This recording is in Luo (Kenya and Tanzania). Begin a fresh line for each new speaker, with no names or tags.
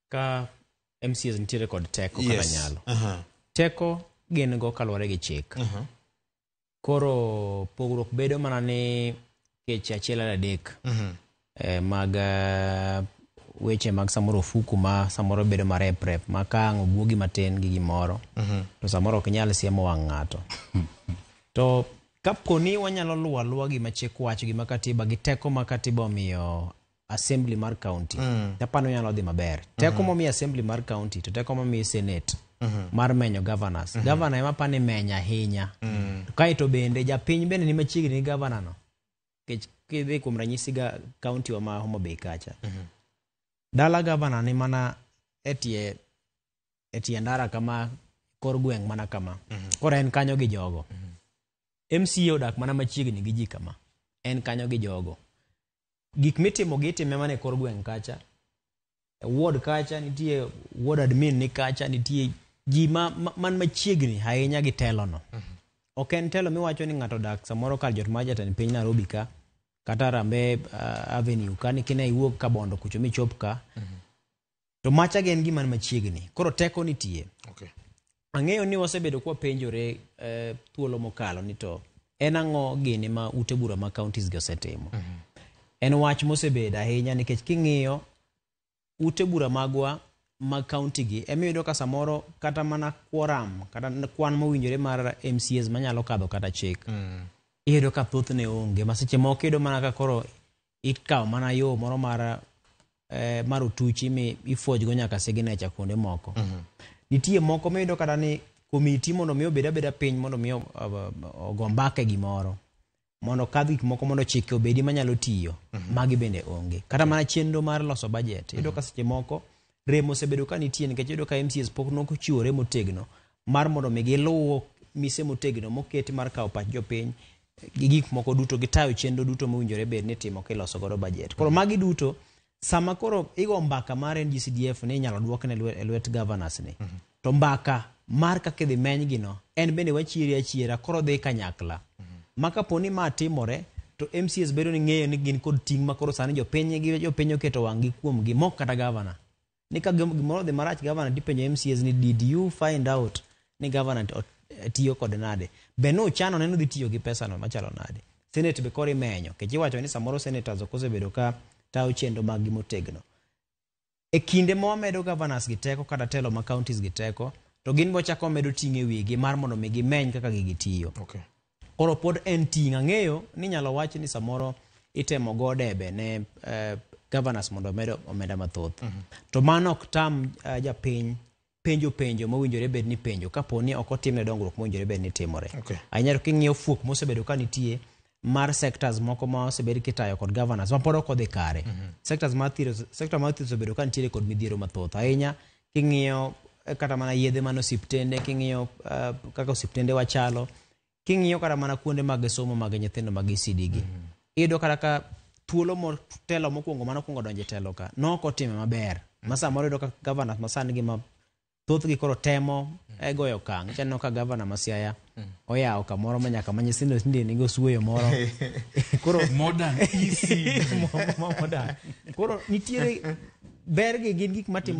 Ka MCAs nitiere kod teko kata nyalo. Teko gin go kaluwore gi chik. Koro pogruok bedo mana ni keche achiel ar adek mag weche mag samoro ofuku ma samoro bedo marep rep ma ka ang' obuogi matin gi gimoro to samoro ok inyal siemo wang' ng'ato. To kapo ni wanyalo luwo aluwa gima chik wacho, gima katiba gi teko ma katiba omiyo assembly mar county, apani onyalo dhi maber. Teko momi assembly mar county to teko momi senate mar menyo governors. Governor ema apani menyo ahinya. To kaeto bende japiny bende ni machiegni gi governor no. Nikech kidhi kuom ranyisi ga county wa ma Homa Bay kacha. Dala governor ni mana e tie ndara kama kor gweng' mana kama. Koro en kanyo gi jogo. MCA odak mana machiegni gi ji kama. En kanyo gi jogo. Gik mitimo gi itime mana e kor gweng' kacha. E ward kacha nitie ward admin ni kacha nitie ji man machiegni ahinya gi telo no. Ok en telo miwacho ni ng'ato odak samoro kar jot mar jatend piny Nairobi ka kata Harambee Avenue ka ni kine iwuog Kabondo kucho michop ka. To macha gi en gima ni machiegni. Koro teko nitie. Ang'eyo ni wasebedo kwapenjore thuolo mokalo ni to en ang'o gini ma ute bura ma counties gi osetimo. En wach mosebedo ahinya nikech king'iyo ute bura magwa mag county gi ema iyudo ka samoro kata mana quorum kata kwan mowinjore mar MCAs manyalo kadho kata chik iyudo ka thothne onge ma seche moko iyudo mana ka koro ikawo mana yo moro mar otuchi mi ifuojgo nyaka signature kuonde moko. Nitie moko miyudo kata ni komiti mondo mi obed abeda piny mondo mi ogo mbaka e gimoro mondo okadh gik moko mondo chike obedi manyalo tiyo, magi bende onge. Kata mana chenro mar loso budget iyudo ka seche moko rem osebedo ka nitie nikech iyudo ka MCAs pok nochiwore motegno mar mondo mi giluw mise motegno moketi mar kawo pach jopiny gi gik moko duto gitayo chenro duto mowinjore bed ni itimo kiloso godo budget. Koro magi duto sama koro igo mbaka mar NGCDF ni inyalo duokne e lwet governors ni to mbaka mar kaka idhi meny gi no en bende wachieri achiera koro dhi kanyakla ma kapo ni ma timore to MCAs bedo ni ng'eyo ni gin kod ting' ma koro sani jopiny gi jopiny oketo wang'gi kuomgi mok kata governor ni ka gimoro odhi marach governor tipenjo MCAs ni did you find out ni governor tiyo kod nade be nuchano ne nudhi tiyo gi pesa no machalo nade. Senate be koro imenyo nikech iwacho ni samoro senators ok osebedo ka tayo chenro mag gi motegno e kinde ma wamedo governors gi teko kata telo ma counties gi teko to gin bo chako wamedo ting' e wigi mar mondo mi gimeny kaka gigi tiyo. Koro pod en ting' ang'eyo ni inyalo wach ni samoro itemo go debe ne governors mondo omed omenda mathoth. To mano ok tam japiny penjo penjo mowinjore bed ni penjo kapo ni ok otimne dongruok mowinjore bed ni timore. Ahinya to king'iyo fuok mosebedo ka nitie mar sectors moko ma osebed kitayo kod governors ma pod ok odhi kare. Sectors mar thieth, sector mar thieth osebedo ka nitiere kod midhiero mathoth. Ahinya king'iyo kata mana yedhe man osiptende, king'iyo kaka osiptende wachalo, king'iyo kata mana kuonde mag somo mag nyithindo mag ECD gi. Iyudo kata ka thuolo motelo mokwongo mane okwongo donjo e telo ka nok otime maber. Ma samoro iyudo ka governors masani gi ma thothgi koro temo e goyo okang'. Chaneno ka governor ma Siaya oyawo kamoro ma nyaka ma nyithindo tinde nigi osuoyo moro. Koro
modern ECD.
Modern. Koro nitiere ber gi gin gik matimo